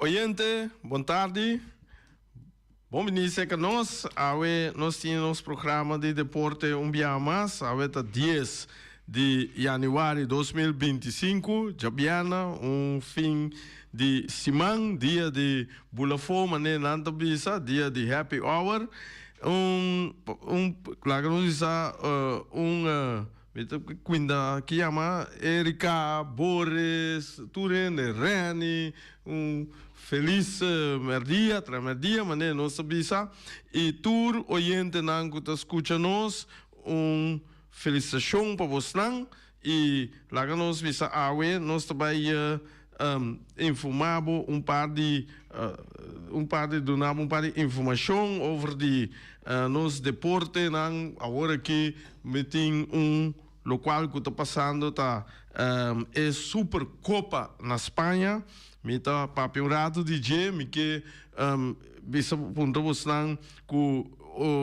Oyente, bon tardi. Bon bini serka nos. Awe nos tin nos programa di deporte un biaha mas. Awe ta 10 di januari 2025, djabièrnè, un fin di siman, dia di bula afó manera nan ta bisa, dia di happy hour. Un, un, laga nos bisa un. Mi ta cuinda ki yama Erika, Boris, tur hende, Renny, un feliz merdia, tra merdia manera nos ta bisa, y tur oyentenan cu ta scucha nos, un felicitacion pa bosnan, y laga nos bisa awe nos ta bay informa bo un par di un par di duna bo un par di informacion over di nos deportenan. Awor aki mi tin un locual cu ta pasando ta e Supercopa na Spaña. Mi ta papia un rato di dje. Mi ke bisa puntra bosnan cu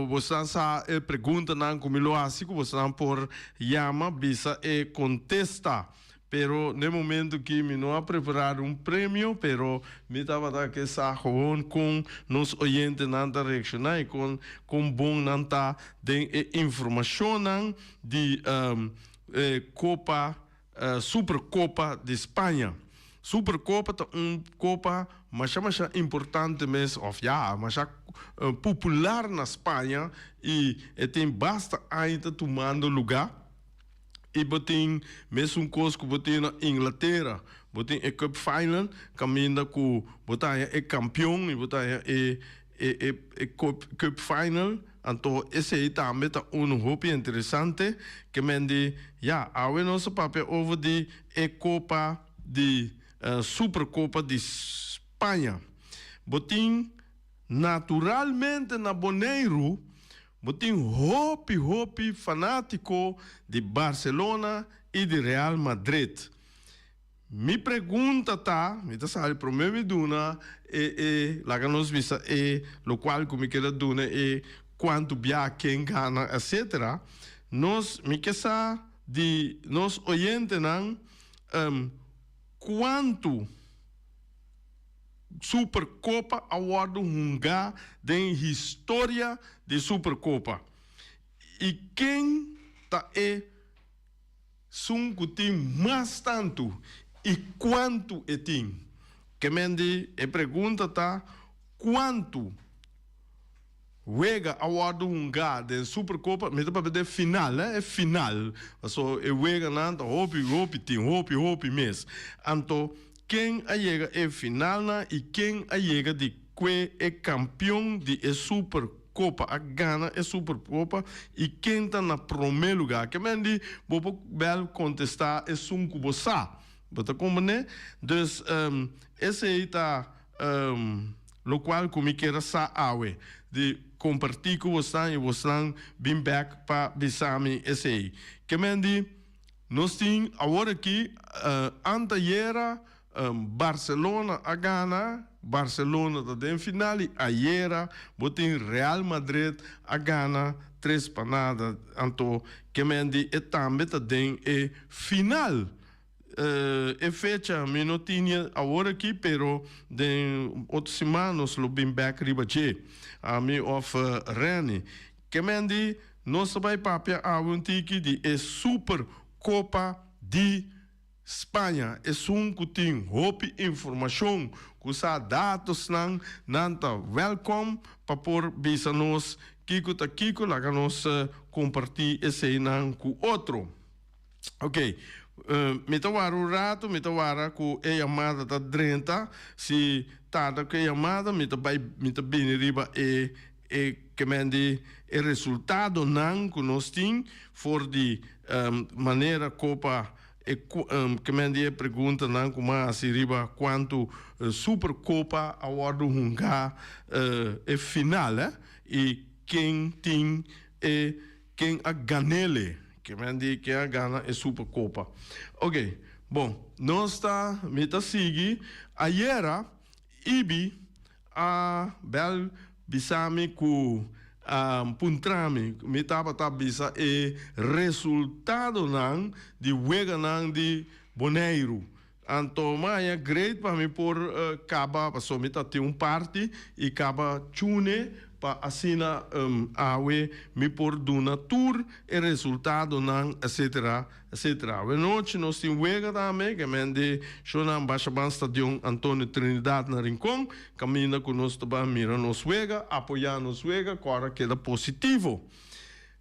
bosnan sa e preguntanan cu mi lo haci cu bosnan por yama bisa e contesta. Pero n'e momento ki mi no a preparado un premio, pero mi tabata ke sa gewoon kon nos oyentenan ta reakshoná i kon kon bon nan ta den e informashonnan di e kopa Superkopa di Spaña. Superkopa ta un kopa masha masha importante mes òf ya masha popular na Spaña i e tin basta aña ta tumando lugá. I bo tin mesun kos ku bo tin na Inglatera. Bo tin e cup final kaminda ku bo ta haña e kampion i bo ta haña e e e cup cup final. Anto esei tambe ta unu hopi interesante. Ke men di ya awe nos a papia over di e kopa di Superkopa di Spaña. Bo tin naturalmente na Boneiru. Bo tin hopi hopi fanátiko di Barcelona i di Real Madrid. Mi pregunta ta, mi ta sali promé mi duna e e laga nos bisa e lokual ku mi keda duna e kuantu bia ken gana etcetera. Nos mi ke sa di nos oyentenan kuantu. Supercopa a wordo hunga den historia di Supercopa. Y ken ta e sun cu tin mas tantu y cuantu e tin? Kemendi e pregunta ta cuantu Wega a wòrdu hungá den Supercopa, mi ta papia den final, eh, e final. Paso e weganan ta hopi, hopi tin, hopi, hopi mes. Anto, ken a yega e finalnan i ken a yega di kue e kampion di e Supercopa, a gana e Supercopa i ken ta na promé lugá? Ke men di bo por bèl kontestá esun ku bo sa. Bo ta komprendé? Dus, esei ta. Locual cu mi kier a sa awe, di comparti cu bosnan y bosnan bin bek pa bisa mi esey. Ke men di, nos tin awor aki, antayera Barcelona a gana, Barcelona ta den final y ayera bo tin Real Madrid a gana tres pa nada. Anto ke men di e tambe ta den e final. E fecha mi no tini awor aki pero den otro siman nos lo bin bek riba dje, ami of Renny. Kemendi nos ta bai papia awe un tiki di e Super Copa di Spaña. Esun ku tin hopi informashon ku sa datosnan nan ta welkom pa por bisa nos kiko ta kiko laga nos komparti eseinan ku otro. Ok, mi ta wara un rato, mi ta wara ku e yamada ta drenta. Si tarda ku e yamada, mi ta bai, mi ta bini riba e e kemen di e resultadonan ku nos tin for di manera kopa e kemen di e preguntanan ku mi a hasi riba kuantu Superkopa a wòrdu hungá e final, eh, i ken tin e. Ken a ganele? Ken men di ken a gana e Supercopa? Ok, bon, nos ta, mi ta sigui. Ayera, Ibi a bel bisa mi ku a puntra mi, mi tabata bisa e resultadonan di weganan di Boneiru. Anto m'a haña great pa mi por kaba pasobra mi ta tin un parti i kaba chune pa asina awe mi por duna tur e resultadonan etcetera etcetera. Awe nochi nos tin wega tambe ke men di shownan Bashaban Stadion Antonio Trinidad na Rincon kaminda ku nos ta bai mira nos wega, apoya nos wega ku ora keda positivo.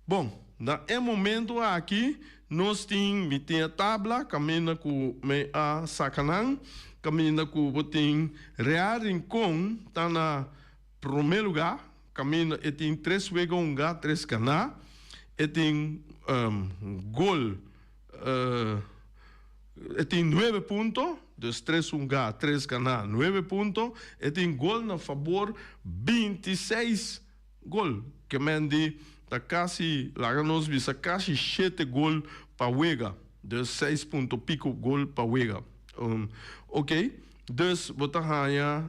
Bon, na e momento aki nos tin, mi tin e tabla kaminda ku mi a saka nan, kaminda ku bo tin Real Rincon ta na promé lugá, kaminda e tin tres wega hungá, tres ganá, e tin gol, e tin nuebe punto, dus tres hungá, tres ganá, nuebe punto, e tin gol na fabor 26 Gol, ke men di ta kasi, laga nos bisa kasi shete gol pa wega, dus seis punto piko gol pa wega. Ok, dus bo ta haña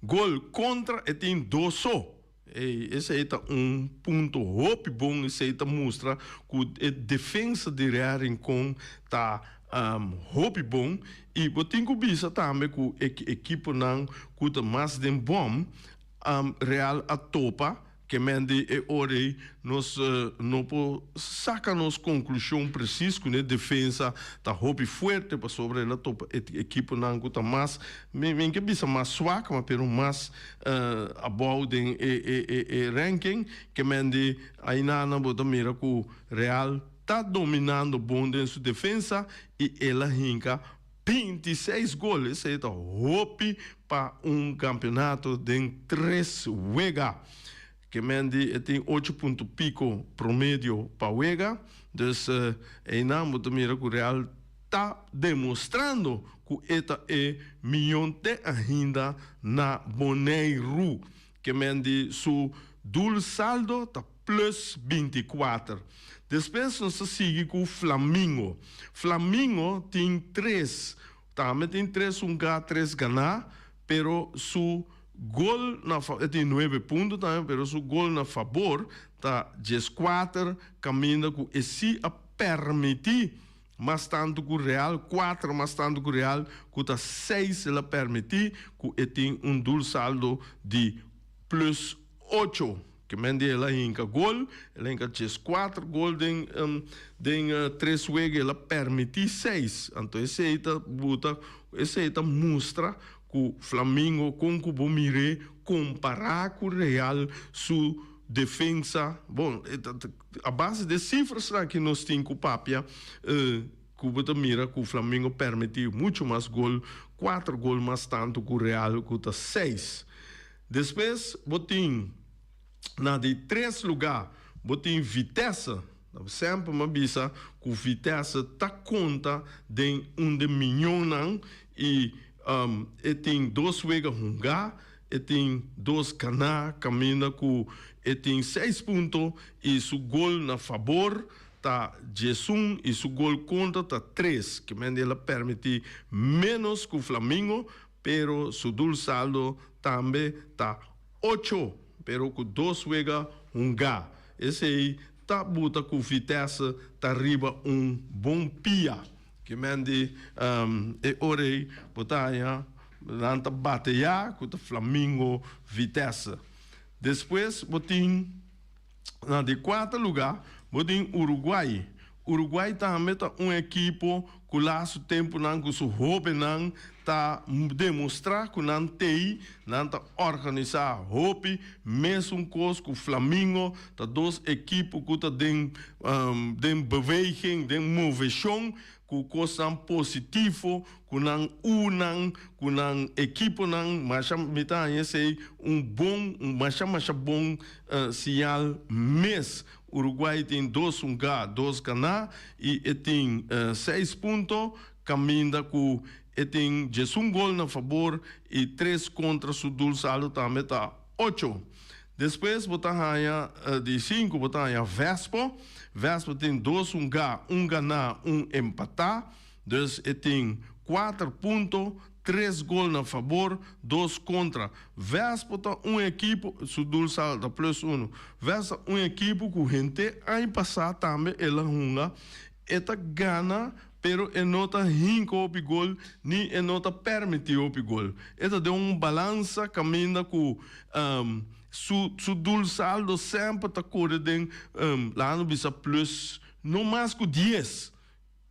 gol kontra e tin dos so. Ey, esey ta un punto hopi bon, esey ta mustra ku e defensa di Real Rincon ta Hopi bon y bo tin cu bisa tambe cu e equiponan cu ta mas den bom Real a topa ke men di e ora ey nos no por saca nos conclusion precies cu ne defensa ta hopi fuerte pasobra el a topa e equiponan cu ta mas mi mi ke bisa mas swak ma pero mas abou den e ranking ke men di ayinana bo ta mira cu Real ta dominando bon den su defensa y el a hinca 26 gol. Esey ta hopi pa un campeonato den tres wega. Ke men di e tin ocho punto pico promedio pa wega. Dus eynan bo ta mira cu Real ta demostrando cu e ta e miyon te ainda na Boneiru. Ke men di su doel saldo ta plus 24. Despues nos ta sigui ku Flamingo. Flamingo tin tres, tambe tin tres hunga, tres ganá, pero su gol na e tin nuebe punto tambe, pero su gol na fabor ta 14, kaminda ku e si a permití mas tantu ku Real, kuater mas tantu ku Real, ku ta seis el a permití ku e tin un doelsaldo di plus ocho. Ke men di el a hinka gol, el a hinka 14 gol den den tres wega, el a permití seis. Anto esei ta buta, esei ta mustra ku Flamingo kon ku bo mir'é kompará ku Real su defensa. Bon, a base de sifrasnan ki nos tin ku papia, ku bo ta mira ku Flamingo permití muchu mas gol, kuater gol mas tantu ku Real ku ta seis. Despues bo tin na di tres lugá bo tin Vitesse. Semper mi a bisa ku Vitesse ta konta den un de miñonnan i e tin dos wega hungá, e tin dos ganá kaminda ku e tin seis punto i su gol na fabor ta 11 i su gol kontra ta tres. Ke mende el a permití ménos ku Flamingo Pero su dul saldo tambe ta ocho, pero ku dos wega hungá. Esei ta buta ku Vitesse ta riba un bon pia. Ke men di e ora ei bo ta haña nan ta bateyá ku ta Flamingo Vitesse. Despues bo tin na di kuater lugá bo tin Uruguay. Uruguay tambe ta un ekipo ku lastu tempunan ku su hóbennan ta demostrá ku nan tei, nan ta organisá hopi, mesun kos ku Flamingo, ta dos ekipo ku ta den den beweging, den moveshon, ku kosnan positivo, ku nan unan, ku nan ekiponan, masha mi ta haña esei un bon, un masha masha bon siñal mes. Uruguay tin dos hungá, dos ganá i e tin seis punto, kaminda ku e tin 11 gol na fabor i tres kontra. Su doelsaldo tambe ta ocho. Despues bo ta haña di sinku bo ta haña Vespo. Vespo tin dos hungá, un ganá, un empatá. Dus e tin kuater punto, tres gol na fabor, dos kontra. Vespo ta un ekipo, su doelsaldo ta plus uno. Vespo ta un ekipo ku henter aña pasá tambe el a hunga. E ta gana. pero e no ta hinka hopi gol ni e no ta permití hopi gol. E ta den un balansa kaminda ku su su doelsaldo semper ta kore den laga nos bisa plus no mas ku dies.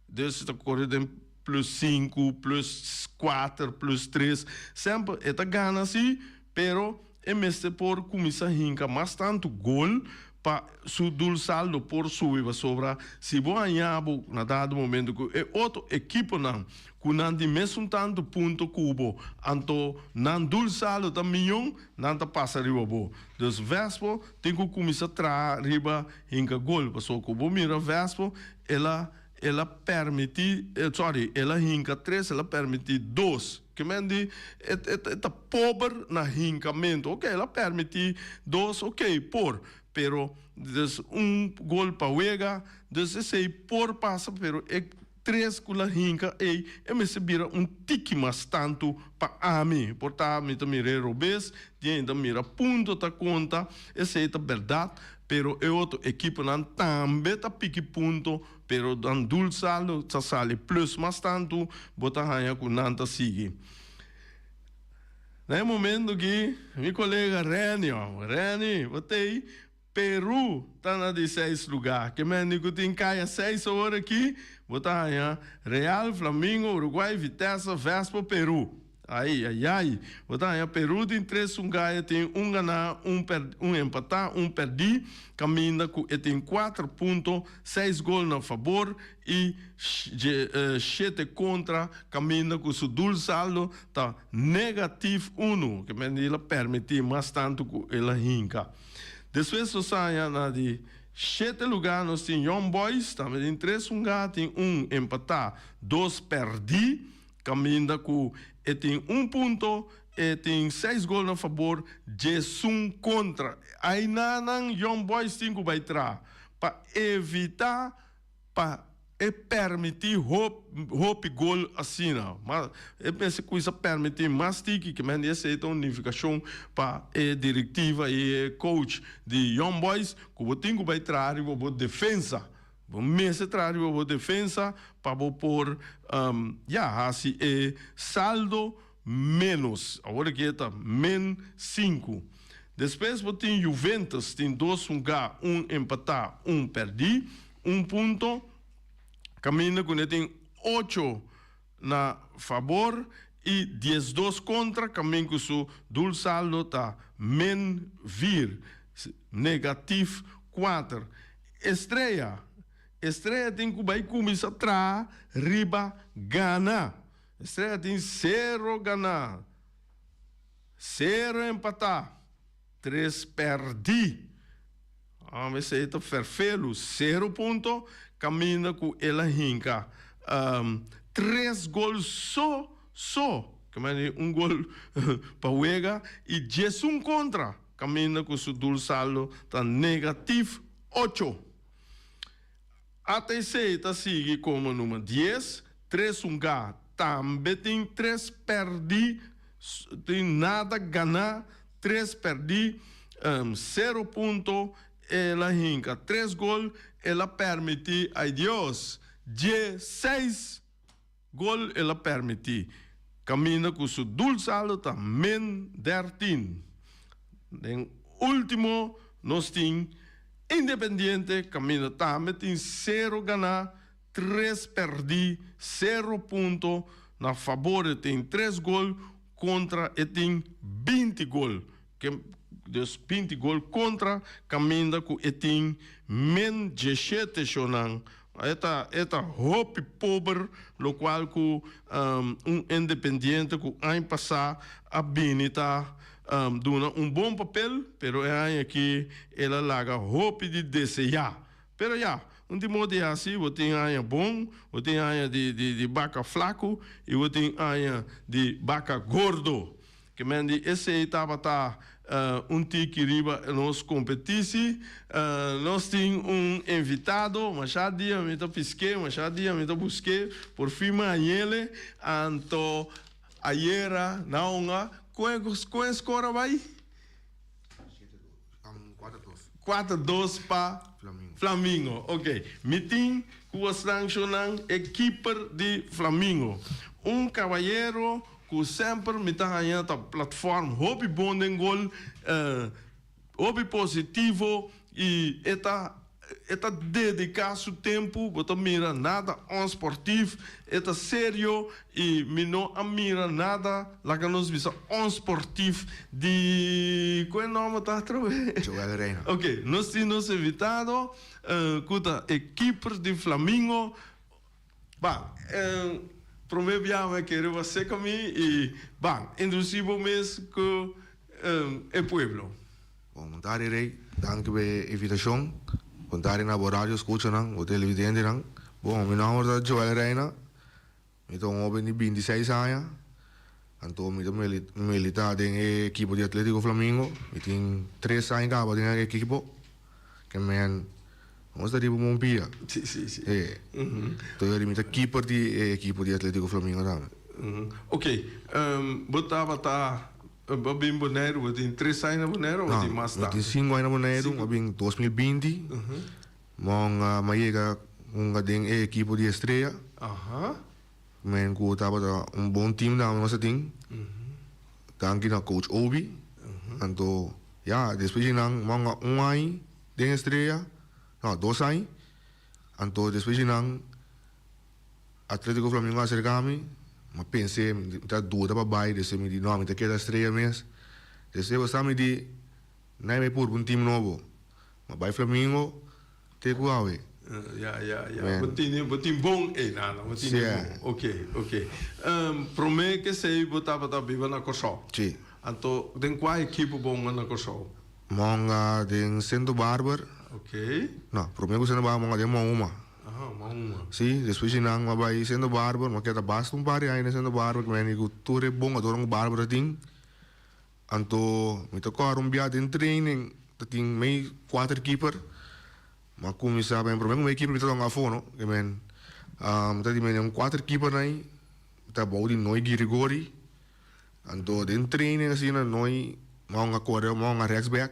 Dus e ta kore den plus sinku, plus kuater, plus tres. Semper e ta gana si, pero e mester por kuminsá hinka mas tantu gol pa su doelsaldo por subi pasobra si bo haña bo na dado momento ku e otro ekiponan ku nan tin mesun tantu punto ku bo anto nan doelsaldo ta miyon nan ta pasa riba bo. Dus Vespo tin ku kuminsá traha riba hinka gol pasobra ku bo mira Vespo el a el a permití sorry el a hinka tres el a permití dos. Ke men di e e ta pober na hinkamentu. Oke, el a permití dos, oke, por. Pero des un gol pa wega, dus esei por pasa, pero e tres ku la hinka ei e mester bira un tiki mas tantu pa ami. Por ta mi ta mira e robes, tin ta mira punto ta konta, esei ta bèrdat, pero e otro ekiponan tambe ta piki punto. Pero dan dulsaldo ta sali plus mas tantu bo ta haña ku nan ta sigui. Na e momento ki mi kolega Renny, oh, Renny, bo t'ei, Peru ta na di seis lugá. Ke mende ku tin kaya seis awor aki, bo ta haña Real, Flamingo, Uruguay, Vitesse, Vespo, Peru. Ai, ai, ai. Bo ta haña Peru tin tres Sungaya tin un ganá, un per, un empatá, un pèrdí, kaminda ku e tin kuater punto, seis gol na fabor i shete kontra, kaminda ku su doelsaldo ta negatif unu, ke men di el a pèrmití mas tantu ku el a hinka. Despues nos haña na di shete lugá nos tin Young Boys, tambe tin tres hungá, tin un empatá, dos pèrdí. Caminda cu e tin un punto, e tin seis gol na fabor, diesun contra. Ainanan Young Boys tin cu bay tra pa evita pa e permiti hopi gol asina. Ma e mester cuminsa permiti mas tiki, ke men di esey ta un nificacion pa e directiva y e coach di Young Boys cu bo tin cu bay tra riba bo defensa. Bo mester traha riba bo defensa pa bo por ya hasi e saldo menos. Awor aki e ta min sinku. Despues bo tin Juventus, tin dos hungá, un empatá, un pèrdí, un punto. Kaminda ku ne tin ocho na fabor i diesdos kontra, kaminda ku su doelsaldo ta min vier, negatief kuater. Estrella, Estrella tin ku bai kuminsá traha riba gana. Estrella tin sero ganá, sero empatá, tres pèrdí. Ame esei ta ferfelu, sero punto, kaminda ku el a hinka tres gol so so, ke manera un gol pa wega i diesun kontra. Kaminda ku su doelsaldo ta negatif ocho. ATC ta sigui komo number dies, tres hungá, tambe tin tres pèrdí, tin nada ganá, tres pèrdí, sero punto, el a hinka tres gol, el a pèrmití, ay Dios, dieseis Gol el a permití, kaminda ku su doelsaldo ta min dertin. Den último nos tin Independiente kaminda tambe tin sero ganá, tres pèrdí, sero punto, na fabor e tin tres gol, kontra e tin binti gol. Dus binti gol kontra kaminda ku e tin min dieshete shownan. E ta e ta hopi pober lokual ku un Independiente ku aña pasá a bini ta duna un bon papel pero e aña aki el a laga hopi di deseá. Pero ya, un di modo di hasi bo tin aña bon, bo tin aña di di baka flaku i bo tin aña di baka gordo. Ke men di esei tabata un tiki riba nos kompetisi. Nos tin un invitado, masha dia mi ta pisk'é, masha dia mi ta busk'é, por fin mi hañ'ele. Anto ayera na un a, kon e kon e skor a bai? 4-2 pa Flamingo. Ok. Mi tin ku wasnan shonan e keeper di Flamingo. Un kabayero ku semper mi ta haña ta platform hopi bon den gol, hopi positivo i e ta E ta dedica su tempu, bo ta mira nada onsportief, e ta serio y mi no a mira nada, laga nos bisa onsportief di, cu e nomber ta atrobe? Joel Reina. Ok, nos tin nos invitado cu ta e keeper di Flamingo. Ba, prome biaha mi a kere bo a seca mi y ba, introduci bo mes cu e pueblo. Bon, bon tardi Rey, danki pa e invitacion. Bon tardi na bo radio scuchanan, bo televidentenan. Bon, mi nomber ta Joel Reina, mi ta un hoben di 26 aña, anto mi ta milita den e ekipo di Atletico Flamingo, mi tin 3 aña caba den e ekipo. Ke men nos ta riba un bon pia. Sí, sí, sí. E. Entonces mi ta keeper di e ekipo di Atletico Flamingo tambe. Ok, bo tabata, bo bin Boneiru, bo tin 3 aña na Boneiru o bo tin mas No, mi tantu? tin 5 aña na Boneiru, mi a bin 2020. Mon a yega hunga den e ekipo di Estrella. Men ku tabata un bon team tambe nos a tin. Danki na coach Obi. Anto ya despues di nan manga un aña den Estrella, no 2 aña. Anto despues di nan Atletico Flamingo a acerca mi, mi a pens'e, mi ta duda pa bai, despues mi di no mi ta keda Estrella mes. Despues basta mi di nan e bai purba un team nobo. Mi a bai Flamingo. Te ku awe. Ya, ya, ya. Bo tene, bo tin bon einan, bo tene bon. Ok, ok. Prome kesei bo tabata biba na Kòrsou? Si. Anto, den kua ekipo bo hunga na Kòrsou? Mi hunga den Sento Barber. Ok. No, prome ku Sento Barber mi hunga den Mahuma. Aha, Mahuma. Si, despues di nan mi a bai Sento Barber, mi a keda basta un par di aña den Sento Barber, ku mi a ni ku tur e bongadornan ku Barber ta tin. Anto mi ta kòrda un bia den training ta tin mei kuater keeper. Mi a kuminsá ben promé ku mei keeper mi ta tonga afó no. Ke men mi ta di mene un kuater keeper nan ei mi ta bou di Noy Girigori. Anto den training asina Noy mi a hunga kore mi a hunga rechtsback.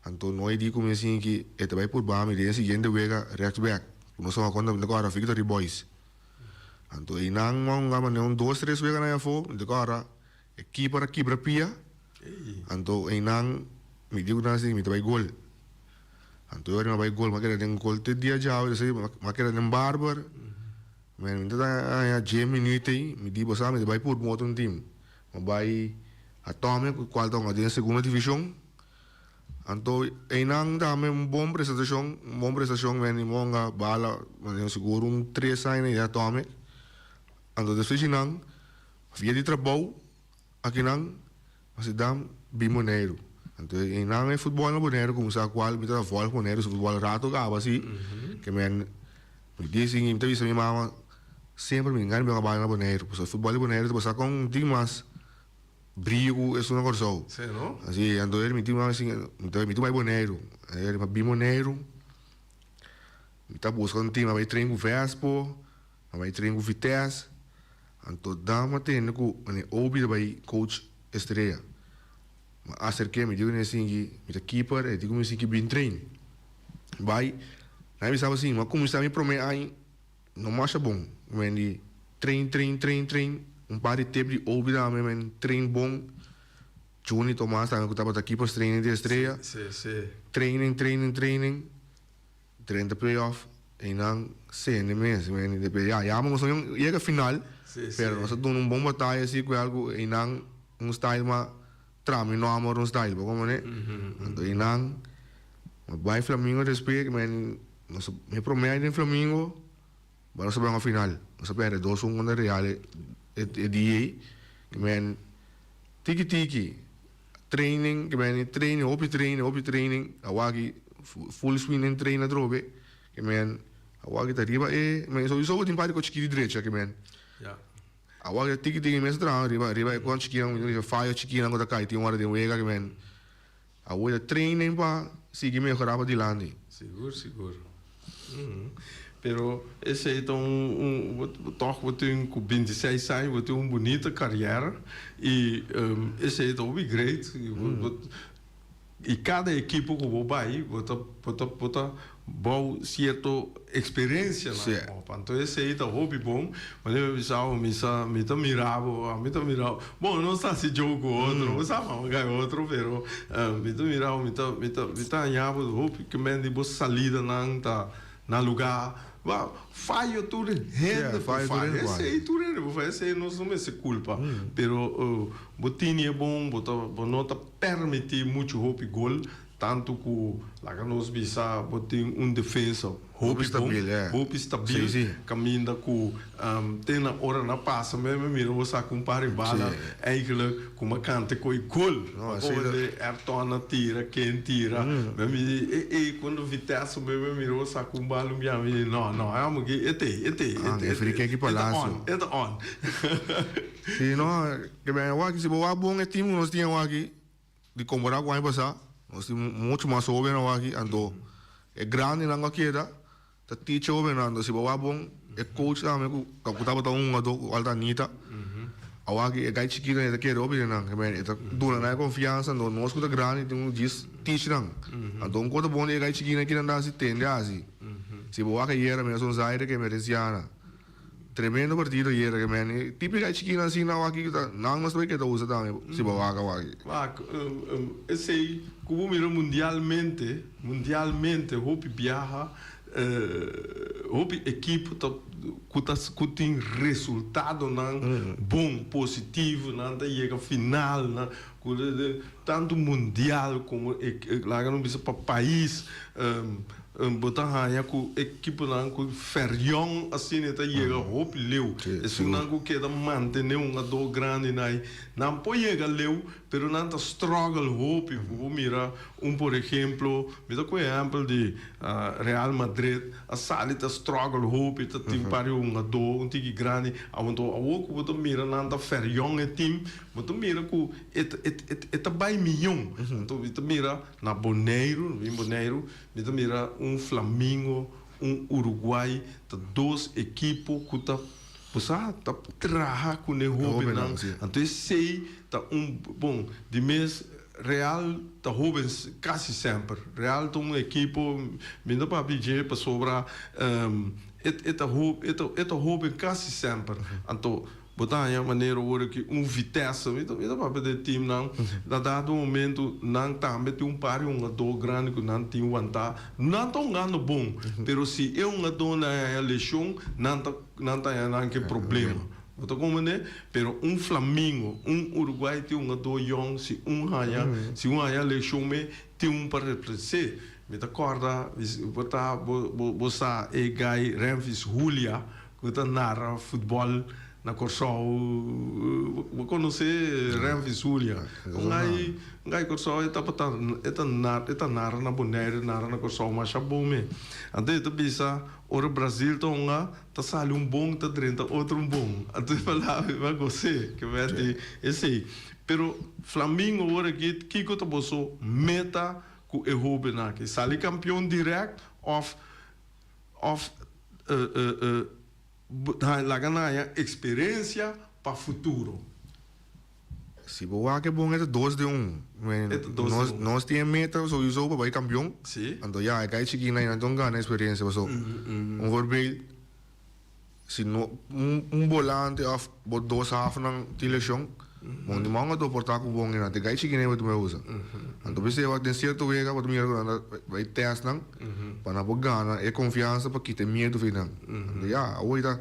Anto Noy di ku mi asin ki e ta bai purba mi den e siguiente wega rechtsback. Ku nos a hunga kontra mi ta kòrda Victory Boys. Anto einan mi a hunga manera un dos tres wega nan ei afó mi ta kòrda. E keeper a kibra pia, anto einan mi di ku nan si mi ta bai gol. Anto e ora mi a bai gol, mi a keda den gol te dia djawe, despues mi a keda den barber. Mi ta haña dje minuut ei, mi di bo sa mi ta bai purba un otro team. Mi a bai Atomic ku kual ta hunga den segunda divishon. Anto einan tambe un bon presentashon, un bon prestashon, mi a hunga bala sigur un tres aña den Atomic. Anto despues di nan. Via di trabou akinan a si dam bin Boneiru. Anto einan e futbol na Boneiru kuminsá kual mi ta vòlg Boneiru su futbol rato kaba si ke men mi di si mi ta bisa mi mama semper mi gana bin bala na Boneiru pasobra futbol di Boneiru ta pasa kon un tin mas brio ku esun na Kòrsou. Asi anto mi tin mama si mi ta bai Boneiru mi a bin Boneiru mi ta buska un tim a bai train ku Vespo. A bai train ku Vitesse, anto Dan a tende ku mane Obi ta bai coach Estrella. Mi a aserk'é, mi di ku ne sinki, mi ta keeper, e di ku mi sinki bin train. Bai, nan a bisa mi asin, mi a kuminsá mi promé aña no masha bon, mi di train, train, train, train, un par di tep di Obi tambe, mi train bon, Juni Tomas tambe ku tabata keepers training di Estrella, training, training, training. Drenta playoff einan sende mes ya ya nos no yega final pero nos a duna un bon bataya si ku algu einan un style mas traha mi nomber un style bo komprende anto einan mi bai Flamingo despues nos mi prome aña den Flamingo bo nos a bai final nos a perde 2-1 kontra Real e dia ei tiki tiki. Training, ke men training, hopi training, hopi training. Awaki full swing den train atrobe. Ke men awaki ta riba e, men sowieso bo tin par di kos chikí di drecha ke men. Awaki ta tiki tiki mes ta traha riba riba e kos chikínan, mi ta bisa fayo chikínan ku ta kai tin ora den wega ke men. Awor ta training pa sigui mehorá pa dilanti. Sigur, sigur. Pero esei ta un, un, tòg bo tin ku 26 aña bo tin un bunita kariera i esei ta hopi great. I kada ekipo ku bo bai bo ta bo ta bo ta bou sierto eksperensianan op. Anto esei ta hopi bon. Manera mi bisa bo mi sa mi ta mira bo ami ta mira bo. Bon nos ta hasi joke ku otro bo sa mama kai otro pero mi ta mira bo mi ta mi ta mi ta haña bo hopi ke men di bo salidanan ta na lugá. Ba fayo tur hende por faya esei tur hende por faya esei nos no mester kulpa pero bo tini e bon bo ta bo no ta permití muchu hopi gol, tantu ku laga nos bisa bo tin un defensa hopi bon, hopi stabil, kaminda ku te na ora na pasa me mi mira bo saka un par di bala eigenlijk ku mi a kanta ku e gol. Ora de Ayrton a tira, ken tira, mi a mira e e kuando Vitesse me mi mira bo saka un bala un bia mi di no no e amo aki e t'ei e t'ei e ta on e ta on. Si no, ke ben awaki, si bo wak bon e team ku nos tin awaki, di kompará ku aña pasá, nos tin muchu mas hoben awaki, anto e grandinan ku a keda ta teach e hobennan. Anto si bo wak bon e coach tambe ku ku tabata un hungadó ku alta Anita, awaki e gai chikito e ta kere hopi den nan, ke ben e ta duna nan e konfiansa, anto nos ku ta grandi tin ku djis teach nan. Anto un kos ta bon di e gai chikito kinan ta hasi tende hasi. Si bo wak ayera mi a son Zaire ke Mereciana. Tremendo partido ayera ke men e típica chikina asina awaki ku ta nan nos tabata keda usa tambe si bo wak awaki. Wak esei ku bo mira mundialmente mundialmente hopi biaha hopi ekipo ta ku ta ku tin resultadonan bon positivo nan ta yega final nan ku tantu mundial komo laga nos bisa pa pais. Bo ta haña ku ekiponan ku ferion asina ta yega hopi leu. Esunnan ku keda mantené un adó grandi na ei, nan por yega leu, pero nan ta struggle hopi. Bo por mira un por ehemplo, mi ta ku ehèmpel di Real Madrid a sali ta struggle hopi, ta tin par di un adó un tiki grandi. Awor awor ku bo ta mira nan ta ferion e tim, bo ta mira ku e e ta bai mion. Anto bo ta mira Na Boneiru, mi Boneiru, mi ta mira un Flamingo, un Uruguay, ta dos ekipo ku ta, bo sa, ta traha ku ne hobennan. Anto esei ta un, bon, di mes Real ta hoben kasi semper. Real ta un ekipo, mi no papia dje pasobra e ta e ta hoben kasi semper. Anto Bo ta haña manera ora ki un Vitesse, mi ta mi ta papia di e teamnan, na dado momento nan tambe tin un par di hungadó grandi ku nan tin wantá. Nan ta hungando bon, pero si e hungadónan a haña leshon, nan ta nan ta haña nan ke problema. Bo ta komprendé? Pero un Flamingo, un Uruguay tin hungadó yòn, si un haña, si un haña leshon me tin un pa reples'é. Mi ta kòrda, bo ta bo bo sa e guy Renvis Julia, Ku ta nara futbòl na Kòrsou. Bo konosé Renvis Julia? Un gai un gai Kòrsou e tabata e ta e ta nara na Boneiru e nara na Kòrsou masha bon me. Anto e ta bisa ora Brazil ta hunga ta sali un bon ta drenta otro un bon. Anto e palabra mi a gos'é ke wet di esei. Pero Flamingo ora aki kiko ta boso meta ku e hóbennan aki? Sali kampion dirèkt òf Of laga nan haña experiencia pa futuro. Si bo wak e bon e ta dos den un. E ta dos den un. Nos tin e meta souiso pa bai kampion. Si. Anto ya e kai chikina nan ton gana experiencia paso un voorbeeld si no un bolante of bo dos hafnan tin lesion bon di man a por ta ku bon nan te gai chikina bo ta usa anto p'esei wak den cierto wega bo ta mira ku nan ta bai test nan pa nan por gana e confiansa pa kita e miedu for nan anto ya awor ta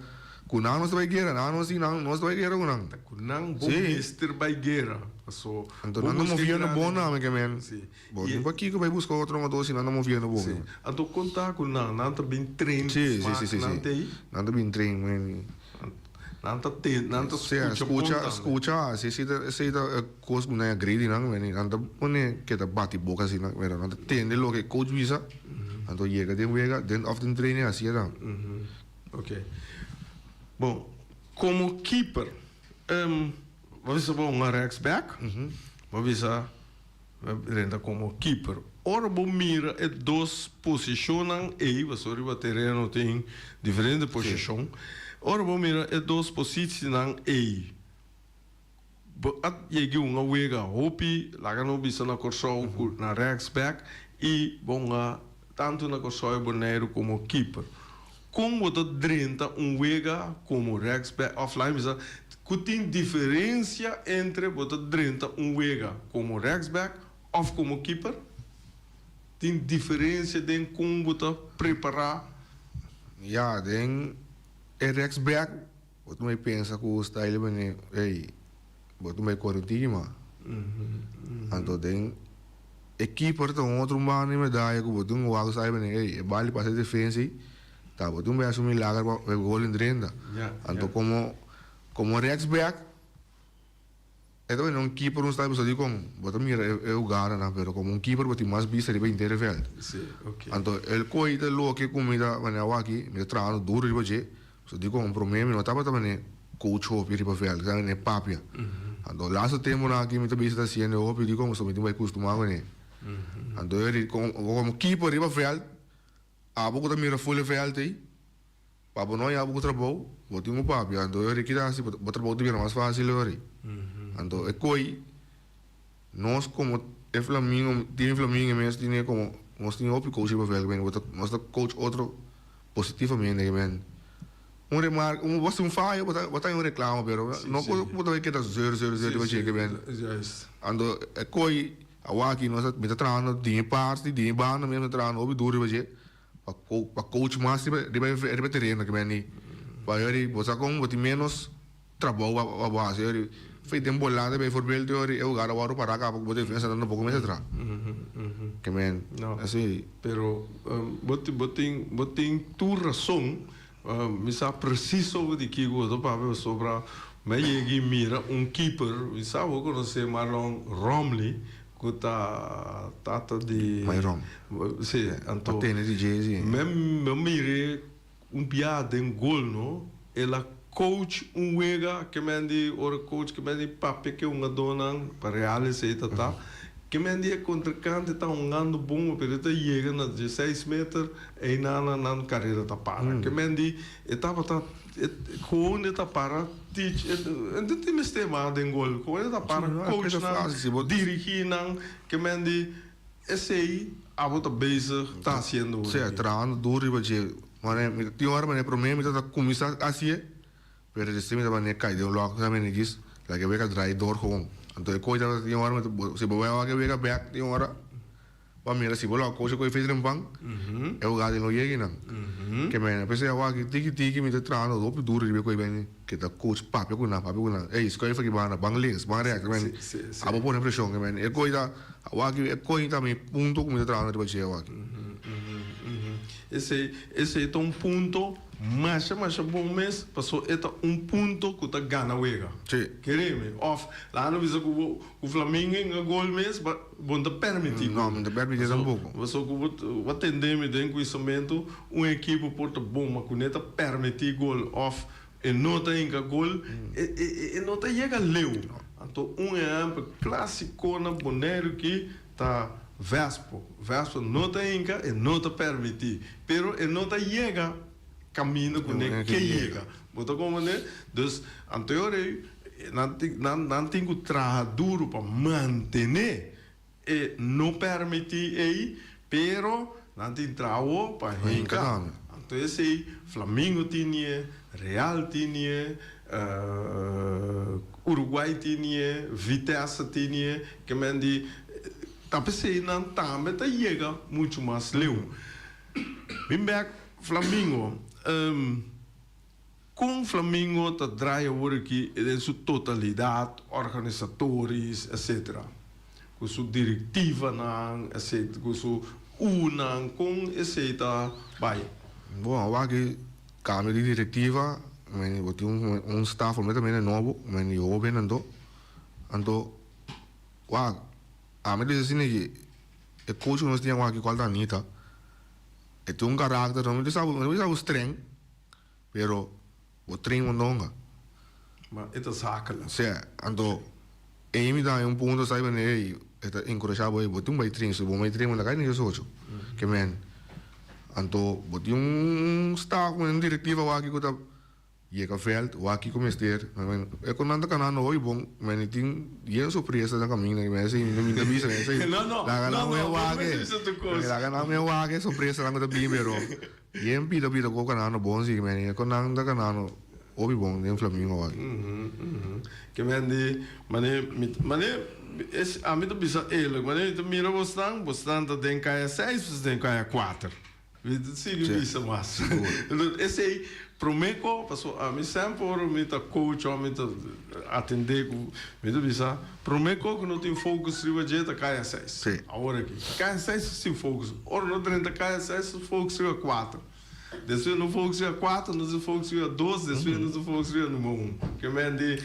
ku nan nos ta bai guera nan nos nan nos ta bai guera ku nan ta ku nan bo mester bai guera paso anto nan ta moviendo bon nan ke men bo tin pakiko bai buska otro nan si nan ta moviendo bon si anto konta ku nan nan ta bin train smak nan ta ei nan ta bin train men. Nan ta te, nan ta skucha bon tambe. Skucha, si esei ta, esei ta e kos ku nan a gredi nan, wene nan ta pone ke ta bati boka asina, pero nan ta tende loke e coach bisa, anto yega den wega, den òf den training hasi e nan. Ok. Bon, komo keeper, bo bisa bo un rechtsback, bo bisa Drenta komo keeper. Ora bo mira e dos posishonnan ei, pasobra riba tereno tin diferente posishon, ora bo mira e dos positienan ei, Bo a yega un wega hopi, laga nos bisa na Kòrsou ku na rechtsback i bo hunga tantu na Kòrsou i Boneiru komo keeper. Kon bo ta drenta un wega komo rechtsback òf laga mi bisa ku tin diferensia entre bo ta drenta un wega komo rechtsback òf komo keeper? Tin diferensia den kon bo ta prepará? Ya, den e rechtsback Bo ta mai pensa ku style mane ey bo ta mai kore un tiki mas. Anto den e keeper ta un otro banda di medaya ku bo tin wak style mane ey e bal di pasa e defensa ey ta bo tin bes un milager pa e gol drenta. Anto komo komo rechtsback. E ta bini un keeper un sta bisa dikon bo ta mira e hugadanan pero komo un keeper bo tin mas bista riba henter e veld. Anto el koi ta loke ku mi ta manera awaki mi ta trahando duro riba dje pasobra dikon prome mi no tabata manera coach hopi riba veld mi ta manera papia. Anto laatste temponan aki mi ta bisa ta hasiendo hopi dikon pasobra mi tin bai kustumá kuné. Anto komo keeper riba veld Abo ku ta mira ful e vèlt ei, pa bo no haña bo ku trabou, bo tin ku papia. Anto e ora kita hasi, bo trabou ta bira mas fásil e ora ei. Anto e koi, nos komo e Flamingo, team Flamingo mes tin e komo, nos tin hopi coach riba vèlt, bo ta, nos ta coach otro positivamente ke men. Un remark, un bo hasi un fayo, bo ta, bo ta haña un reklamo, pero no ku bo ta bai keda zeur zeur zeur riba dje ke men. Anto e koi. Awaki nos ta, mi ta trahando di mi parti, di mi banda mes mi ta trahando hopi duro riba dje pa pa coach mas riba riba riba e tereno ke men di. Pa yori bo sa kon bo tin menos trabou pa pa bo hasi yori fei den bolante bijvoorbeeld yori e hugado a wòrdu pará kaba ku bo defensa nan tampoco mester traha. Ke men asi. Pero bo bo tin bo tin tur rason. Mi sa precies over di kico bo ta papia pasobra mi a yega y mira un keeper, mi sa bo conoce Marlon Romley cu ta tata di. Myron. Si, anto. Pa tene di dje si. Mi a mire un bia den gol no, el a coach un wega ke men di ora coach ke men di papia ke hungadornan pa Real esey ta ta, ke men di e contrincante ta hungando bon pero e ta yega na dieseis meter. Einan nan karera ta para. Ke men di e tabata e gewoon e ta para teach e no tin mester mas den gol. Gewoon e ta para coach nan, dirigi nan. Ke men di esei abo ta bezig ta hasiendo hoy. Sea, trahando duro riba dje. Mane mi tin ora mane prome mi ta kuminsá hasié, pero despues mi ta mane kai den un lòk sa mane djis laga e wega draai dor gewoon. Anto e koe tabata tin ora mi ta si bo bai wak e wega bèk tin ora. Bo a mira si bo lo a kocha ku e fecha den pan, e hugada no yega einan. Ke mene, p'esei awa aki tiki tiki mi ta trahando hopi duro riba e koe bini ke ta coach papia ku nan, papia ku nan, ey skuif aki banda, ban links, ban rechts, ke mene, abo pone preshon, ke mene, e koe ta, awa aki e koe ta mi punto ku mi ta trahando riba dje awa aki. Esei, esei ta un punto Masha masha bon mes paso e ta un punto cu ta gana wega. Sí. Kere mi? Of laga no bisa cu bo cu Flamingo a gol mes ba bo no ta permiti gol. No, mi no ta permiti tampoco. Paso cu bo bo a tende mi den cuisamento un ekipo por ta bon ma cu ne ta permiti gol of e no ta hinca gol e e e no ta yega leu. Anto un ehempel clasico na Boneiru ki Ta Vespo. Vespo no ta hinka, e no ta permití. Pero e no ta yega kaminda ku ne ke yega. Bo ta komprendé? Dus, anteor ei, nan tin, nan, nan tin ku traha duru pa mantené e no permití ei, pero nan tin traho pa hinka. Anto esei Flamingo tinie, Real tinie, Uruguay tinie, Vitesse tinie, ke men di ta p'esei nan tambe ta yega muchu mas leu. Bin bek Flamingo, kon Flamingo ta draai awor aki den su totalidat, organisatoris, etcetera, ku su direktivanan, etcetera, ku su unan, kon esei ta bai? Bon, awor aki Cambio di directiva, men bo tin un un staff completamente nobo, men di hoben anto, anto wak ami ta bisa asina ki e coach ku nos tin awor aki cual ta Anita, e tin un karakter, no mi ta sa no mi ta sa streng, pero bo train mondonga. Ma e ta zakelijk. Si, anto ey mi ta haña un punto sa manera ey e ta enkurashá bo ey bo tin bai train, si bo bai train bo ta kai na diesocho, ke men. Anto bo tin un staff, un direktiva awor aki ku ta. Yega veld, wak kiko mester. E kon nan ta kana no hopi bon, men i tin yen sorpresa na kaminda. Mi a esei mi ta bisa esei. Laga nan me wak e. Laga nan me wak e sorpresanan ku ta bin pero yen pida pida ku kana no bon si men e kon nan ta kana no hopi bon den Flamingo wak. Ke men di mane mane es ami ta bisa eerlijk mane mi ta mira bosnan bosnan ta den kaya seis bosnan den kaya kuater. Mi ta sigui bisa mas. Enton esei prome ko paso ami semper ora mi ta coach of mi ta atende ku mi ta bisa prome ko ku no tin focus riba dje ta kaya seis. Awor aki kaya seis nos tin focus. Ora no drenta kaya seis nos focus riba kuater. Despues no focus riba kuater nos ta focus riba dos despues nos ta focus riba number un. Ke men di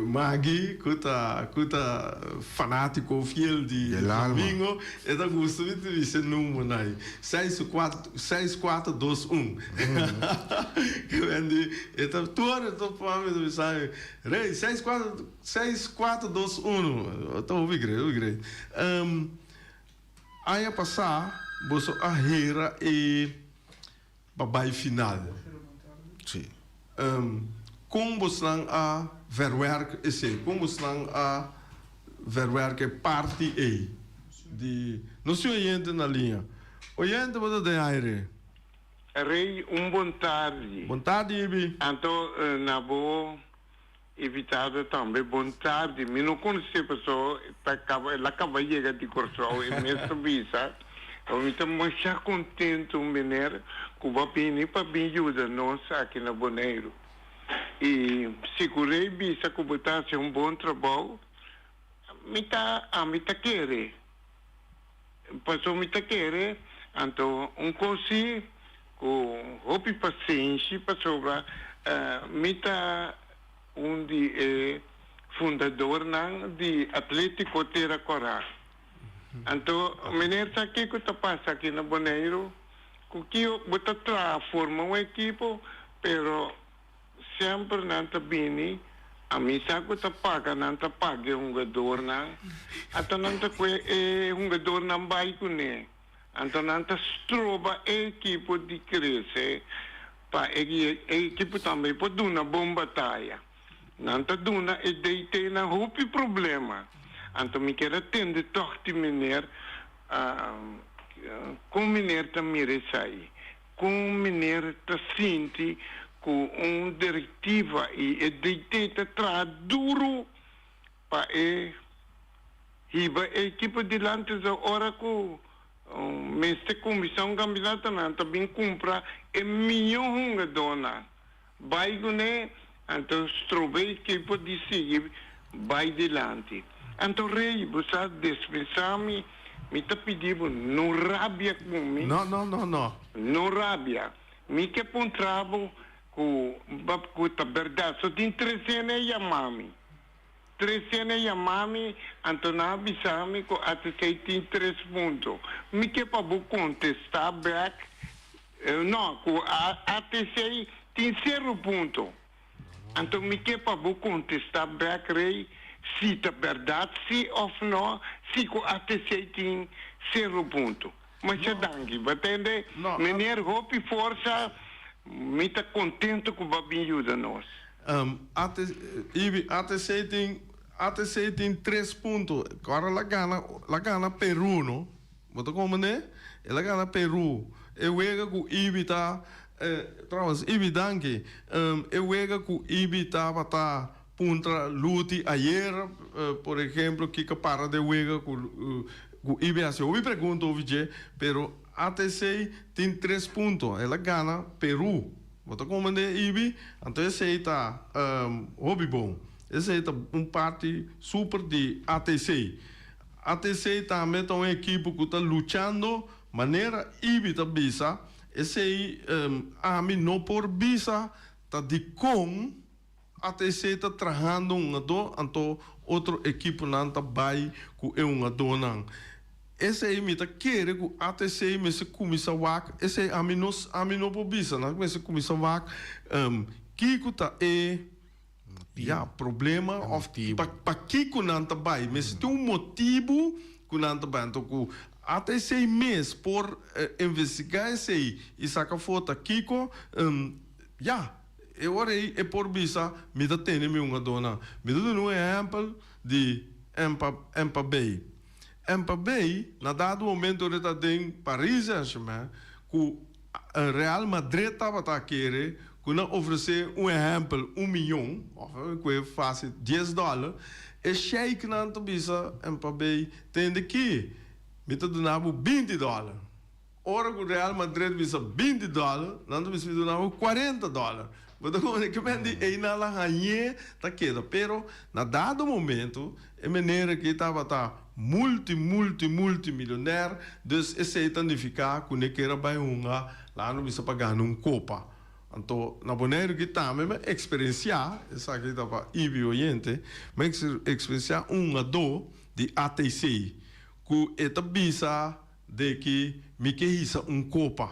Maggie ku ta ku ta fanatiko fiel di Flamingo. E ta gusta mi ta bisa e numbernan ei, seis kuat seis kuater dos un. Ke men di e ta tur ora e ta pua mi ta bisa mi, Rey seis kuater seis kuater dos uno. Ta hopi great hopi great. Aña pasá boso a hera e pa bai final. Sí. Kon bosnan a verwerk esei? Kon bosnan a verwerk e parti ei di. Nos tin oyente na liña. Oyente bo ta den aire. Rey un bon tardi. Bon tardi Ibi. Anto na bo invitado tambe bon tardi. Mi no conoce paso ta caba el a caba yega di Corsou e mes ta bisa. Mi ta masha contento meneer cu bo a bini pa bin yuda nos aki na Boneiru. Y si cu Rey bisa cu bo ta haci un bon trabou mi ta ami ta kere. Paso mi ta kere anto un cos si cu hopi pasenshi pasobra mi ta un di e fundadornan di Atletico Tera Cora. Anto meneer sa kico ta pasa aki na Boneiru? Cu kico bo ta traha forma un ekipo pero Semper nan ta bini, ami sa ku ta paga nan ta paga e hungadornan, anto nan ta kue e hungadornan bai kuné, anto nan ta stroba e ekipo di krese pa e ekipo tambe por duna bon bataya. Nan ta duna e DT-nan hopi problema, anto mi kier a tende tòg di meneer kon meneer ta mira esei. Kon meneer ta sinti ku un direktiva i e DT ta traha duru pa e hiba e ekipo dilanti so ora ku mester kuminsá un kampionato nan ta bin kumpra e mihó hungadónan bai kuné anto stroba e ekipo di sigui bai dilanti. Anto rei bo sa despensá mi, mi ta pidi bo no rabia ku mi. No, no, no, no. No rabia. Mi ke puntra bo ku ku ta bèrdat. So tin tres hende a yama mi. Tres hende a yama mi, anto nan a bisa mi ku ATC tin tres punto. Mi ke pa bo kontestá bèk No, ku ATC tin sero punto. Anto mi ke pa bo kontestá bèk Rey si ta bèrdat si òf nò si ku ATC tin sero punto. Masha danki. Bo tende? Meneer hopi forsa, mi ta kontento ku bo a bin yuda nos. Ibi, ATC tin ATC tin tres punto. Ora la gana la gana Peru no. Bo ta comprende? El a gana Peru. E wega cu Ibi ta Trouwens, Ibi danki. E wega cu Ibi tabata puntra Luti ayer, por ehemplo, kico para den wega cu cu Ibi haci hopi pregunta over dje, pero ATC tin tres punto. El a gana Peru. Bo ta comprende, Ibi? Anto esey ta hopi bon. Esey ta un parti super di ATC. ATC tambe ta un ekipo ku ta luchando manera Ibi ta bisa, esei ami no por bisa ta dikon ATC ta trahando un hungadó anto otro ekiponan ta bai ku e hungadónan. Esei mi ta kere ku ATC mester kuminsá wak, esei ami no ami no por bisa, nan mester kuminsá wak kiko ta e. Ya, problema of pakiko nan ta bai. Mester tin un motibu ku nan ta bai. Anto ku ata esei mes por investigá esei i saka afó ta kiko, ya. E ora ei e por bisa, Mi ta tene mi hungadónan. Mi ta duna un ehèmpel di Mbappé. Mbappé, na dado momento ora e ta den Paris Saint-Germain, ku Real Madrid tabata a kere ku nan ofresé un ehèmpel un miyon, òf ku e fásil dies dòler, e sheiknan ta bisa Mbappé, Tende ki, mi ta duna bo 20 dòler. Ora ku Real Madrid bisa 20 dòler, nan ta bisa mi duna bo 40 dòler. Bo ta komprende ke men di einan la hañ'é ta keda. Pero na dado momento e meneer aki tabata multi multi multi milionair, dus esei ta nifiká ku ne ker a bai hunga laga no bisa pa gana un kopa. Anto na Boneiru aki tambe mi a eksperensiá, esaki ta pa Ibi oyente, mi a eksperensiá un hungadó di ATC ku e ta bisa De ki mi ke hisa un kopa.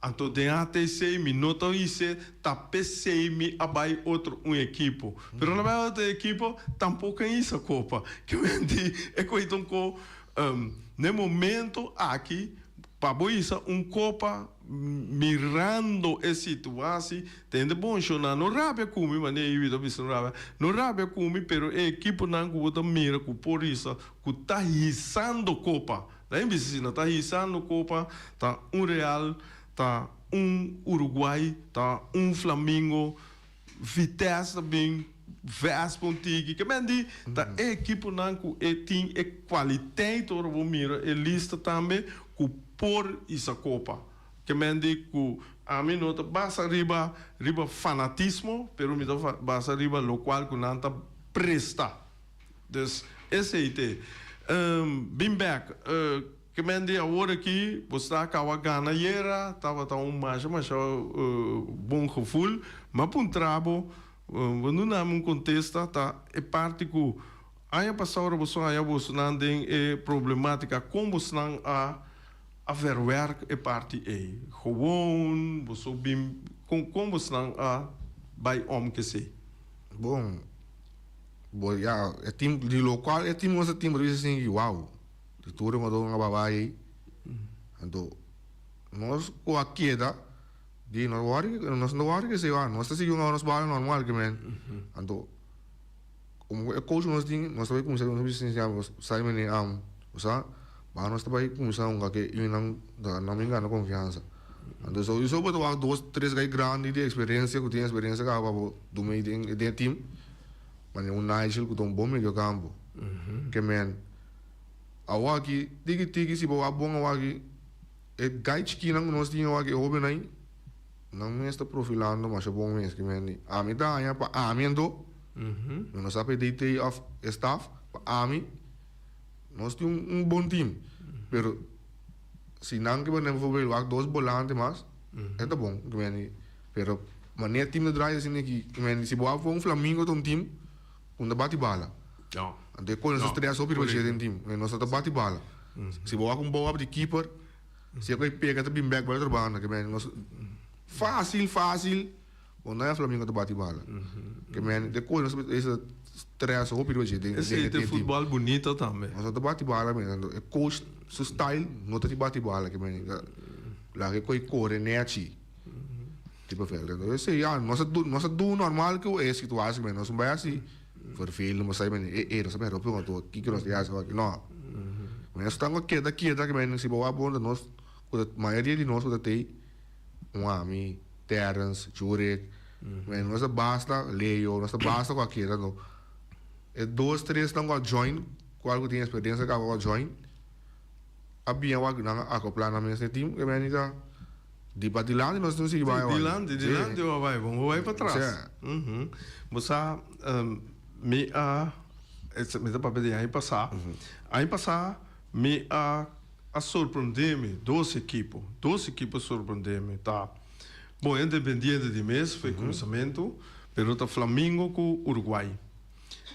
Anto den ATC mi no ta hise ta pesey mi a bay otro un ekipo. Pero na bay otro ekipo tampoco a hisa kopa. Ke men di e koiton ko ne momento aki pa bo hisa un kopa mirando e situaci tende bon shona no rabia ku mi manera Iwi ta bisa no rabia no rabia ku mi pero e ekiponan ku bo ta mira ku por hisa ku ta hisando kopa. Na e bisa asina, ta hisando kopa, ta un Real, ta un Uruguay, ta un Flamingo, Vitesse ta bin, Vespa un tiki. Ke men di ta e ekiponan ku e tin e kwaliteit ora bo mira e lista tambe ku por hisa kopa. Ke men di ku ami no ta basa riba riba fanatismo, pero mi ta basa riba lokual ku nan ta presta. Dus esei te. Bin bek. Ke men di awor aki bo sta kawa gana ayera, tabata un masha masha bon gevoel. Mi a puntra bo, bo no duna mi un kontesta, ta e parti ku aña pasá ora boso haña bosonan den e problematika, kon bosnan a a verwerk e parti ei? Gewoon boso bin, kon kon bosnan a bai om kesei? Bon. Bo ya e team di locual e team nos a team bo ta bisa asin wow di tur e motor a baba ei anto nos ku a keda di no wòri nos no wòri kesei wak nos ta sigui hunga nos bala normal ke men anto komo e coach ku nos tin nos ta bai kuminsá nos bisa asin nos sa mene bo sa ba nos ta bai kuminsá hunga ke yunan nan bin gana konfiansa anto souiso bo ta wak dos tres gai grandi di eksperensia ku tin eksperensia kaba pa bo duna den e team. Manera un Nigel ku ta un bon mediokampo. Ke men awaki tiki tiki si bo wak bon awaki e gai chikinan ku nos tin awaki e hobennan ei nan mes ta profilando masha bon mes. Ke men di ami ta haña pa ami anto mi no sa pa e DT òf e staf pa ami nos tin un bon team pero si nan ke por ehempel wak dos bolante mas e ta bon. Ke men di pero. Manera team ta draai asina aki, men si bo a for un Flamingo ta un team ku no ta bati bala. Anto e kos nos ta stress hopi riba dje den team, nos no ta bati bala. Si bo wak un bou ap di keeper, si e kos pega ta bin bek bai otro banda, ke men nos facil facil bo no haya Flamingo ta bati bala. Ke men e kos nos ta stress hopi riba dje den e Esei ta team. futbal bunito tambe. Nos no ta bati bala men, anto e coach su style no ta di bati bala, ke men laga e kos kore nechi. Tipo veld. Entonces sí, ya, nos a du, nos a du normal ku e situatie, men nos no bai hasi vervelend, nos sai men, eh, eh, nos a bai ropi un otro, kiko nos ta hasi aki, no. Men nos tango keda keda, ke men si bo wak bon, nos, ku ta, mayoria di nos ku ta tei, un ami, Terrence, Jurek, men nos ta basta, Leo, nos ta basta ku a keda, no. E dos, tres nan ku a join, kual ku tin experiencia kaba ku a join, a bien wak nan a acopla nan mes na e team, ke men ta. Di pa dilanti nos tin sigui bai awor. Dilanti, dilanti bo a bai, bon bo bai patras. Bo sa, mi a, mi ta papia di aña pasá. Aña pasá mi a a sorprendé mi dos ekipo, dos ekipo a sorprendé mi. Ta, bon, Independiente di mes for e kuminsamentu, pero ta Flamingo ku Uruguay.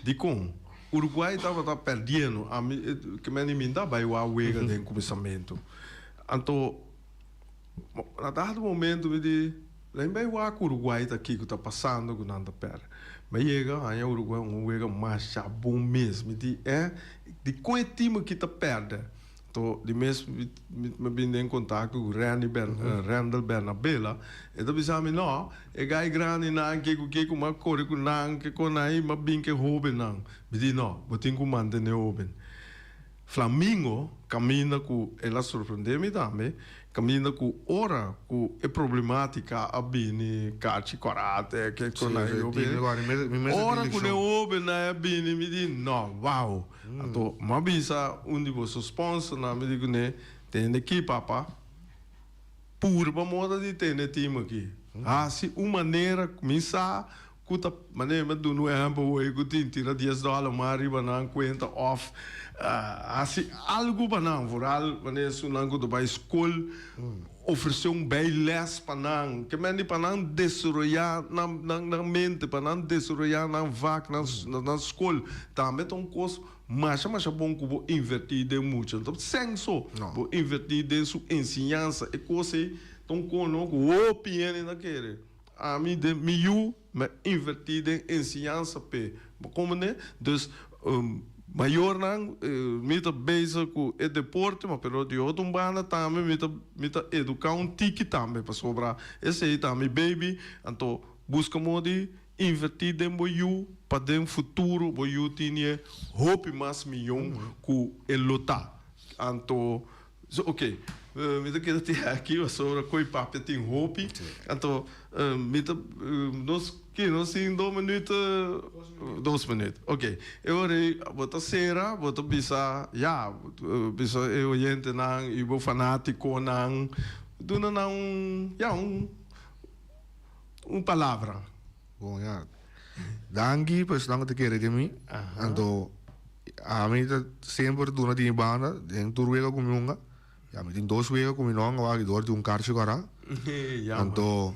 Dikon? Uruguay tabata pèrdiendo, ami, ke men di mi no ta bai wak wega den kuminsamentu. Anto. Na dado momento mi di, Lain bai wak Uruguay ta kiko ta pasando ku nan ta pèrdè. Mi a yega haña Uruguay un wega masha bon mes. Mi di, eh, dikon e tim aki ta pèrdè? Anto di mes mi mi bin den kontakto ku Randy Ber Randall Bernabela, e ta bisa mi no, e gai grandinan ke ku ke ku mi a kore ku nan ke kon nan ei mi a bin ke hobennan. Mi di no, bo tin ku mantene hoben. Flamingo kaminda ku el a sorprende mi tambe, kaminda ku ora ku e problematika a bini kachi kòrate ke kon nan ei hopi ora ku e hobennan a bini mi di no, wow. Anto m'a bisa un di boso sponsornan, mi di kuné, Tende ki, papa, purba moda di tene team aki. Hasi un manera ku mi sa ku ta, manera mi a duna un ehèmpel hoy ku tin tira dies dòler mas riba nan kuenta òf hasi algu pa nan, vooral manera esunnan ku ta bai skol, ofresé un bijles pa nan, ke men di pa nan desaroyá nan nan mente, pa nan desaroyá nan vak, nan nan skol, tambe ta un kos masha masha bon ku bo invertí den mucha. No ta sèn so, bo invertí den su enseñansa, e kos ei ta un kos no ku hopi hende ta kere. Ami den mi yu mi a invertí den enseñansa p'e. Bo komprendé? Dus mayornan mi ta bezig ku e deporte ma pero di otro un banda tambe mi ta mi ta eduká un tiki tambe pasobra esei ta mi baby anto buska modo di invertí den bo yu pa den futuro bo yu tini hopi mas miyon ku e lo ta anto So ok, mi ta keda tin aki pasobra koe papia tin hopi. Anto mi ta nos ki nos tin dos minuut dos minuut ok e ora ei bo ta sera bo ta bisa ya bisa e oyentenan y bo fanaticonan duna nan un ya un un palabra. Bon ya danki pa esnan ku ta kere den mi anto. Ami ta semper duna di mi banda den tur wega ku mi hunga. Ya mi tin dos wega ku mi no hunga wak dor di un karchi kora. Anto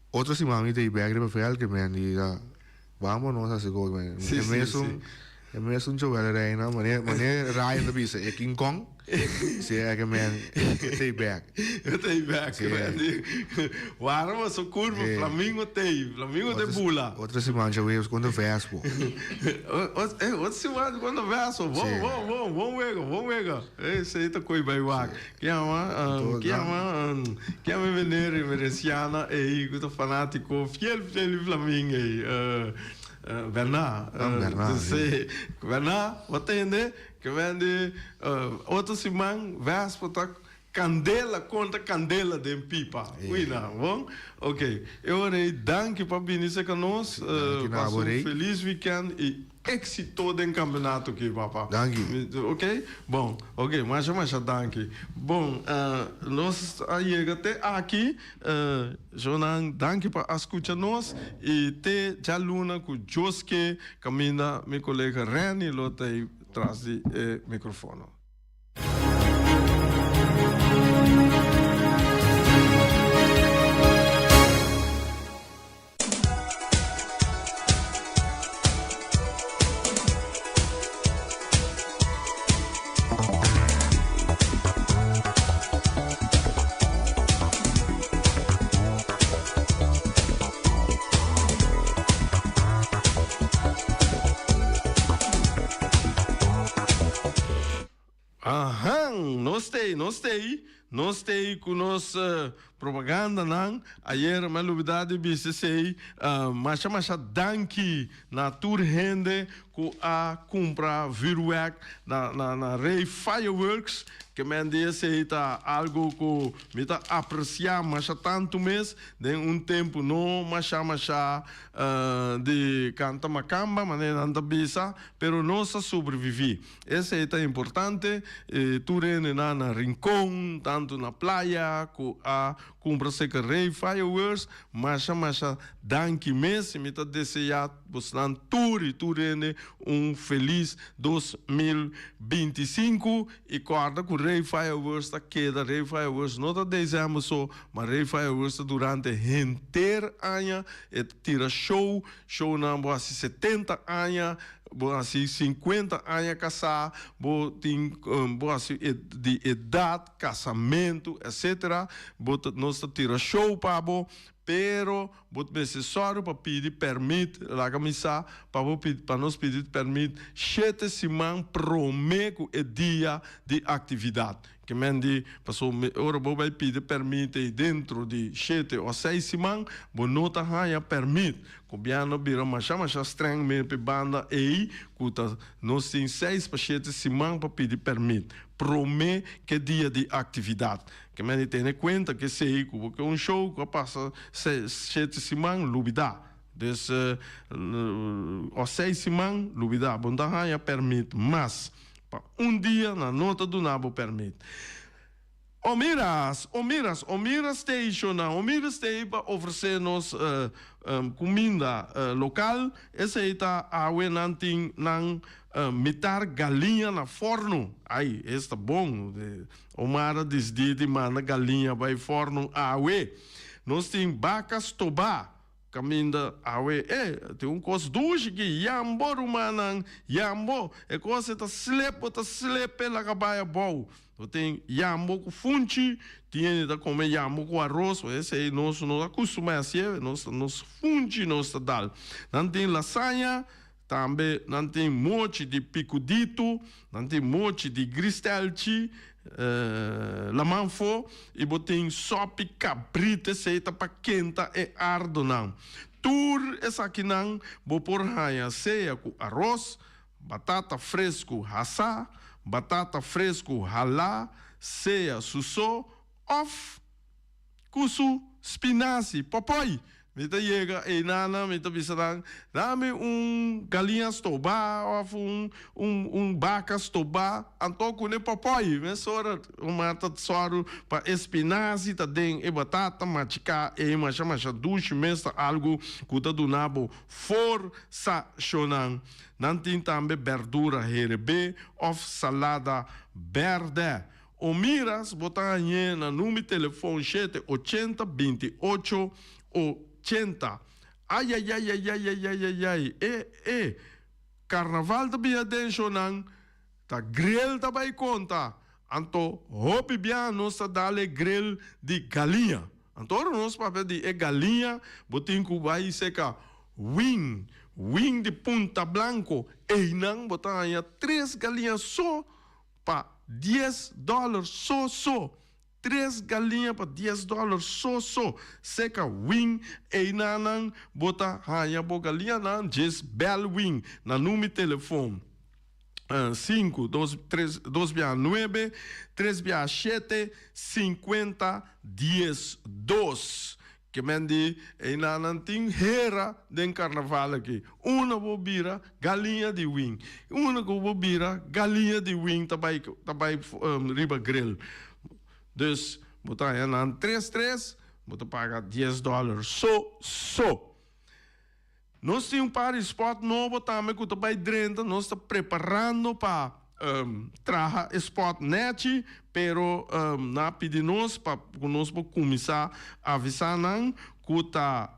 otro siman mi ta i bek riba veld ke men di ta bamo nos hasi gol men. E mesun e mesun Joel Reina mane mane Ryan ta bisa e King Kong si e ke men e ta i bek. E ta i bek Wara boso curva flamingo tei flamingo te bula. Otro siman djaweves kontra Vespo. Otro siman kontra Vespo bon bon bon bon wega bon wega esei ta koi bai wak kiama kiama kiama e meneer emerenciana ei ku ta fanatiko fiel fiel di flamingo ei Bernard si Bernard bo tende ke wende otro siman Vespo ta Candela contra candela den pipa. Ui nan, bon? Ok. E ora ei danki pa bini cerca nos. Danki na Pasa abo un rey. feliz weekend y exito den campeonato aki papa. Danki. Ok? Bon. Ok, masha masha danki. Bon, nos a yega te aki. Jonan, danki pa a scucha nos y te djaluna cu Dios ke caminda mi colega Renny lo ta ei tras di e microfono. Ahan! Nos t'ei, nos t'ei, nos t'ei ku nos propagandanan. Ayer mi a lubidá di bisa esei. Masha masha danki na tur hende ku a kumpra vuurwerk na na na Rey Fireworks. Ke men di esei ta algu ku mi ta apresiá masha tantu mes den un tempu no masha masha di kanta makamba manera nan ta bisa. Pero nos a sobreviví. Esei ta importante. Tur hendenan na Rincon, tantu na playa, ku a kumpra seka Rey Fireworks, masha masha danki mes. I mi ta deseá bosnan tur i tur hende un felis 2025. I kòrda ku Rey Fireworks ta keda Rey Fireworks, no ta desèmber so, ma Rey Fireworks ta durante henter aña. E ta tira show. Shownan bo hasi 70 aña, bo hasi 50 aña kasá, bo tin bo hasi di edat, kasamentu, etcetera, bo ta nos ta tira show pa bo. Pero bo mester sòru pa pidi pèrmit, laga mi sa pa bo pidi, pa nos pidi pèrmit shete siman promé ku e dia di aktividat. Ke men di, paso ora bo bai pidi pèrmit ei dentro di shete òf seis siman, bo no ta haña pèrmit. Gobièrnu a bira masha masha strèng me p'e banda ei ku ta nos tin seis pa shete siman pa pidi pèrmit promé ku e dia di aktividat. Ke men di tene kuenta ke esei ku bo ke un show ku a pasa shete siman lubidá. Dus òf seis siman lubidá. Bo no ta haña pèrmit mas. Pa un dia nan no ta duna bo pèrmit. Omiras, Omiras, Omiras Station-nan, Omiras ta ei pa ofresé nos kuminda lokal. Esei ta awe nan tin nan mitar galiña na fòrnu. Ai, esta bon. Omar a disidí di manda galiña bai fòrnu awe. Nos tin baka stobá kaminda awe. E, tin un kos dushi aki, yambo rumannan, yambo. E kos e ta slep, bo ta slep e laga bai abou. Bo tin yambo ku funchi, tin hende ta kome yambo ku aros, esei nos no ta kustumá hasié, nos nos funchi nos ta dal. Nan tin lasaña, Tambe nan tin mochi di pikuditu, nan tin mochi di gristelchi, lamanfo, i bo tin sòpi kabrit, esei ta pa kenta e ardonan. Tur esakinan bo por haña sea ku aros, batata fresku hasá, batata fresku halá, sea susó òf. Ku su spinasi, popoi! Mi ta yega einana, mi ta bisa nan, Dame un galiña stobá òf un un un baka stobá, anto ku ne popoi. Mesora un mata sòru pa e spinasi ta den e batata machiká ei masha masha dushi mes, ta algu ku ta duna bo forsa shonnan. Nan tin tambe bèrdura herebé òf salada bèrdè. O miras bo ta hañ'é na number telefon shete ochenta binti ocho ochenta. Ayayayayayayayayay e e Carnaval ta bia den shonan ta grill ta bay conta anto hopi bia nos ta dal e grill di galiña anto ora nos papia di e galiña bo tin cu bay seca wing wing di punta blanco eynan bo ta haña tres galiña so pa dies dòler so so. Tres galiña pa dies dòler so so. Seka wing einanan bo ta haña bo galiñanan djes bèl wing na numi telefon sinku dos tres dos biaha nuebe tres biaha shete sinkuenta dies dos. Ke men di einanan tin hera den karnaval aki. Una bo bira galiña di wing. Una ku bo bira galiña di wing ta bai ta bai riba grill. Dus bo ta haña nan tres tres, bo ta paga dies dòler so so. Nos tin un par di spot nobo tambe ku ta bai drenta. Nos ta preparando pa traha e spot nechi, pero nan a pidi nos pa ku nos por kuminsá avisá nan ku ta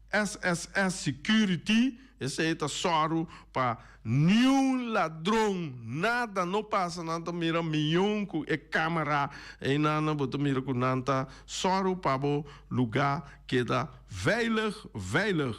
SSS Security, esei ta sòru pa niun ladron, nada no pasa. Nan ta mira mion ku e kamera einan, bo ta mira ku nan ta sòru pa bo lugá Keda veilig, veilig.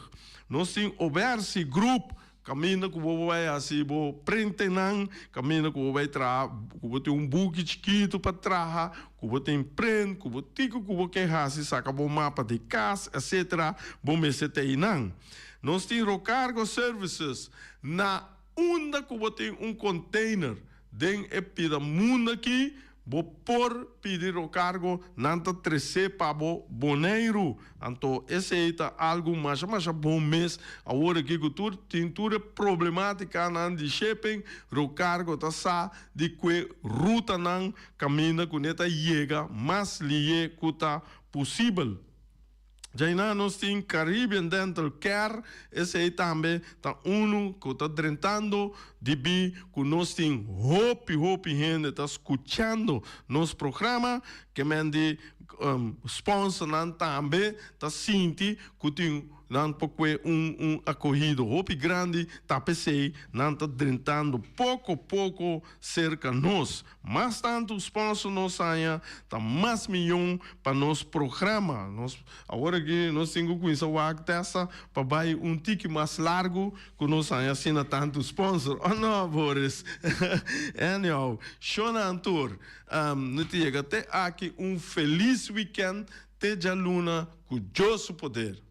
Nos tin Obersi Group, kaminda ku bo bai hasi bo printenan, kaminda ku bo bai traha, ku bo tin un buki chikitu pa traha, ku bo tin print, ku bo tiko ku bo ke hasi, saka bo mapa di kas, etcetera, bo mester ta einan. Nos tin Rocargo Services, na unda ku bo tin un container den e pida mundo aki, Bo por pidi rokargo, nan ta tresé pa bo Boneiru. Anto esei ta algu masha masha bon mes. Awor aki ku tur tin tur e problemátikanan di shipping, rokargo ta sa di kue rutanan kaminda ku ne ta yega mas lié ku ta posibel. Djainan nos tin Caribbean Dental Care, esei tambe ta unu ku ta drentando debí ku nos tin hopi hopi hende ta skuchando nos programa, ke men di. Sponsornan tambe ta sinti ku tin nan por kue un un akohido hopi grandi, ta p'esei nan ta drentando poko poko serka nos. Mas tantu sponsor nos haña, ta mas miyon pa nos programa. Nos awor aki nos tin ku kuminsa wak testa pa bai un tiki mas largu ku nos haña asina tantu sponsor. O no, Boris? Anyhow, shownan tur. Nu ta yega te aki un felis weekend te djaluna ku Dios su poder.